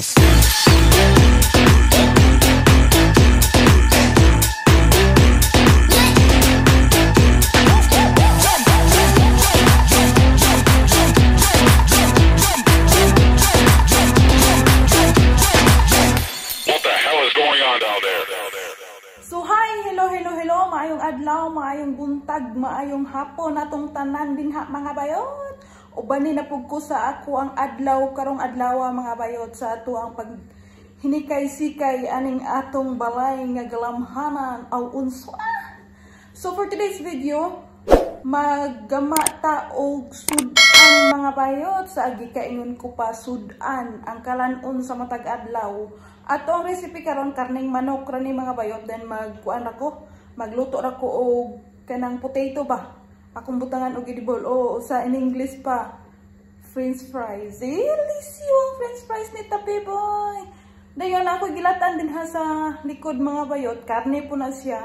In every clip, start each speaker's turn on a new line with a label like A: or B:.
A: Bass.
B: What the hell is going on down there?
C: So hi, hello, hello, hello, maayong adlaw, maayong buntag, maayong hapon atong tanan dinha mga bayot. Uban ni napug ko sa ako ang adlaw karong adlaw mga bayot sa ato ang pag hinikay-sikay aning atong balay nga galamhanan aw unsa. So for today's video, maggama ta og sudan mga bayot sa gikaingon ko pa sudan ang kalanon sa matag adlaw. Ato ang recipe karon karning manok ra ni mga bayot, then magkuan ako, magluto ra ko og kanang potato ba. Akong butangan og edible o sa in English pa french fries. Delicious ang french fries ni Tabi boy. Dayon ako gilatan din ha sa likod mga bayot, karne po na siya.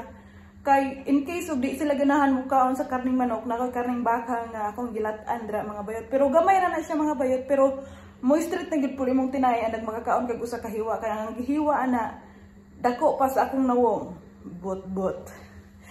C: Kay in case og di sila ganahan mukaon sa karning manok, nako karning baka nga akong gilatan dira mga bayot. Pero gamay ra na siya mga bayot, pero moist na gyud pud imong tinay andag makakaon kag usa ka hiwa, kay ang gihiwa ana dako pa sa akong nawong. But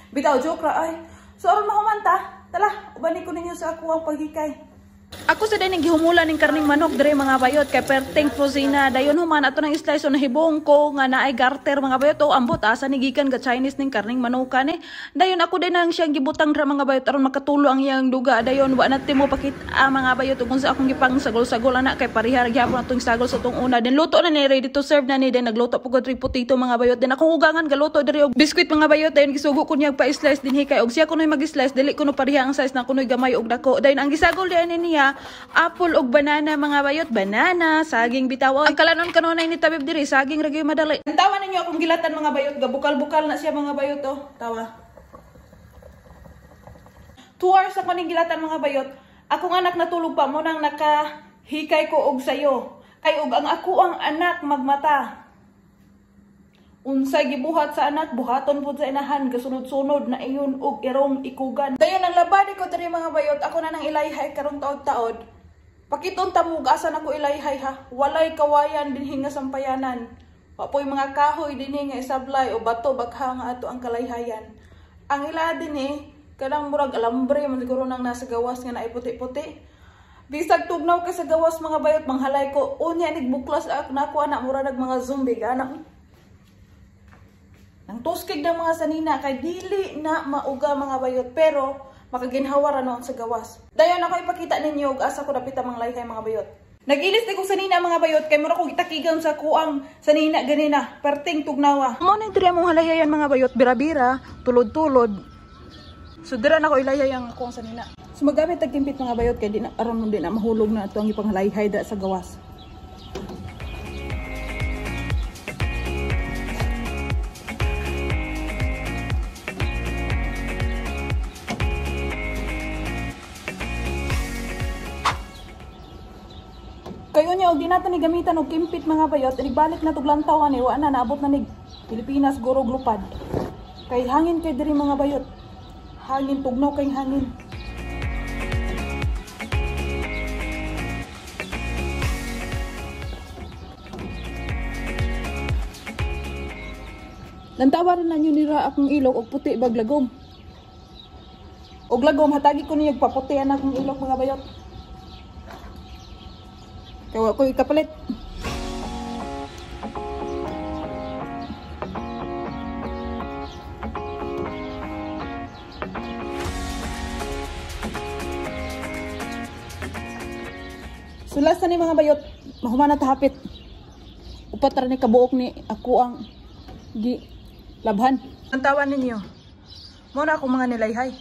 C: bitaw joke ra ay. So aron mahumanta, tala ubani ko ninyo sa ako ang paghikay. Ako sa din gihumula ning karning manok diri mga bayot kay perting frosina. Dayon human ato nang slice o nahibong ko nga naay garter mga bayot o ambot asa ni gikan ga Chinese ning karning manuka ni. Dayon ako din ang siyang gibutang dira mga bayot aron makatulo ang iyang duga. Dayon wa na timo pakita mga bayot ug unsa akong gipang sagol-sagol ana kay pareha ra gyapon atong sagol sa tong una. Then luto na ni, ready to serve na ni. Then nagluto pud ko diri potato mga bayot. Then akong ugangan galuto diri og biscuit mga bayot. Dayon gisugo ko niya pa-slice dinhi kay og siya kunoy mag-slice dili kuno pareha ang size na kunoy gamay og dako. Dayon ang gisagol diyan niya apple og banana mga bayot, banana, saging bitaw. Ang kalanon kanunay ni Tabib diri, saging ra gyud madali. Tawa ninyo akong gilatan mga bayot, gabukal-bukal na siya mga bayot oh. Tawa. 2 hours ako ning gilatan mga bayot. Akong anak natulog pa mo nang nakahikay ko og sayo. Kay og ang ako ang anak magmata. Unsay gibuhat sa anak, buhaton pud sa inahan, gasunod-sunod na iyon og irong ikugan. Dayon ang labadi ko diri mga bayot, ako na nang ilayhay karong taod-taod. Pakiton ta mo asa nako ilayhay ha. Walay kawayan dinhi nga sampayanan. Wa poy mga kahoy dinhi nga isablay o bato bagha nga ato ang kalayhayan. Ang ila dinhi kanang murag alambre man siguro nang nasa gawas nga naay puti-puti. Bisag tugnaw kay sa gawas mga bayot, manghalay ko unya nig buklas ak nako ana mura nag mga zombie ana. Nang tuskig ng mga sanina kay dili na mauga mga bayot pero makaginhawa ra noon sa gawas. Dayon ako ipakita ninyo og asa ko dapit ang layhay mga bayot. Nagilis ni kong sanina mga bayot kay mura ko gitakigan sa kuang sanina ganina, perting tugnawa. Mo na diri among halayhayan mga bayot, bira-bira, tulod-tulod. So dira na ko ilayhay ang akong sanina. So magamit tag kimpit mga bayot kay di na aron di na mahulog na ato ang ipanghalayhay da sa gawas. Kayo niya og di nato ni gamitan og kimpit mga bayot, igbalik na tuglantaw ani wa na naabot na ni Pilipinas gurog lupad. Kay hangin kay diri mga bayot. Hangin tugnaw kay hangin. Lantawa ra na nyo nira akong ilok og puti bag lagom. Og lagom hatagi ko niya paputi ang akong ilok mga bayot. Kaya ko ikapalit. So last na ni mga bayot, mahumana ta hapit. Upat ra ni kabuok ni ako ang gi labhan. Ang tawa ninyo. Mo na ako mga nilayhay.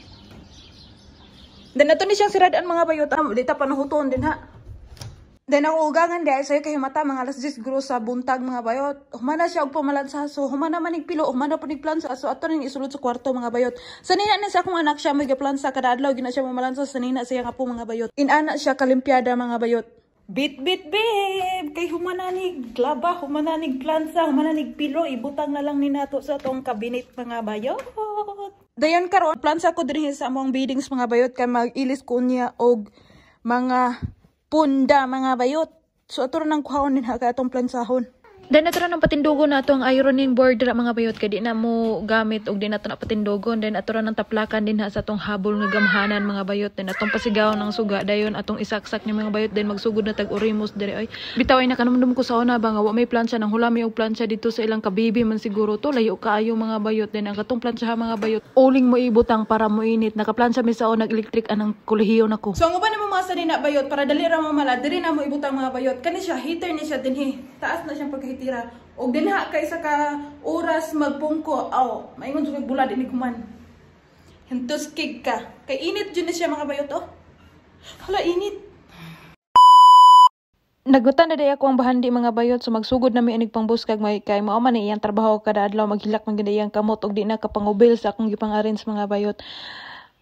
C: Then ato ni siyang siradaan mga bayot, di ta panuhuton din ha. Then ako ugangan di ay sayo kay mata mga alas 10 siguro sa buntag mga bayot. Humana siya og pamalansa so humana man nig pilo, humana pud nig plansa so ato ning isulod sa kwarto mga bayot. Sanina ni sa akong anak siya may gaplansa kada adlaw gina siya mamalansa sanina siya nga po mga bayot. Inana siya kalimpiada mga bayot. Bit bit babe kay humana nig glaba, humana nig plansa, humana nig pilo, ibutang na lang ni nato sa atong kabinet mga bayot. Dayon karon plansa ko dinhi sa among beddings mga bayot kay mag-ilis ko niya og mga punda mga bayot. So ato ra nang kuhaon din ha kay atong plansahon.
A: Then ato ra nang patindugon na ato ang ironing board dira, mga bayot, kay di na mo gamit og di na to na patindugon. Then ato ra nang taplakan din ha sa atong habol nga gamhanan, mga bayot. Then atong pasigaw ng suga, dayon atong isaksak ni, mga bayot. Then magsugod na tag orimos diri ay. Bitaw ay nakanumdum ko sa una ba nga wa may plancha nang hulami og plancha dito sa ilang kabibi man siguro to, layo kaayo, mga bayot. Then ang katong plancha ha, mga bayot, uling mo ibutang para mo init. Nakaplansya mi sa una, electric anang kolehiyo nako.
C: So ang uban nimo mga sanina, bayot, para dali ra mamala, diri na mo ibutang, mga bayot. Kani siya, heater ni siya dinhi. Taas na siyang pagkahitira. Og dinha kay sa ka oras magpungko, aw, maingon jud kag bulad inig human. Hintos kig ka. Kay init jud ni siya, mga bayot, oh. Hala, init.
A: Nagutan na day ako ang bahandi, mga bayot, so magsugod na mi inig pangbuskag may kay mao man ni iyang trabaho kada adlaw, maghilak man gid iyang kamot og di na kapangubil sa akong gipang-arrange, mga bayot.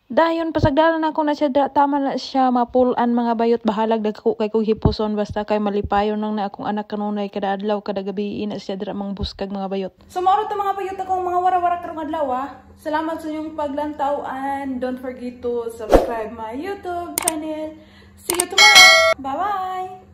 A: Dayon pasagdalan nako na siya tama na siya mapulan, mga bayot. Bahalag dagko kay kog hipuson, basta kay malipayon lang na akong anak kanunay kada adlaw, kada gabi ina siya dira mangbuskag, mga bayot.
C: So mao ra to, mga bayot, akong mga wara-wara karong adlaw ah. Salamat sa inyong paglantaw and don't forget to subscribe my YouTube channel. See you tomorrow. Bye-bye.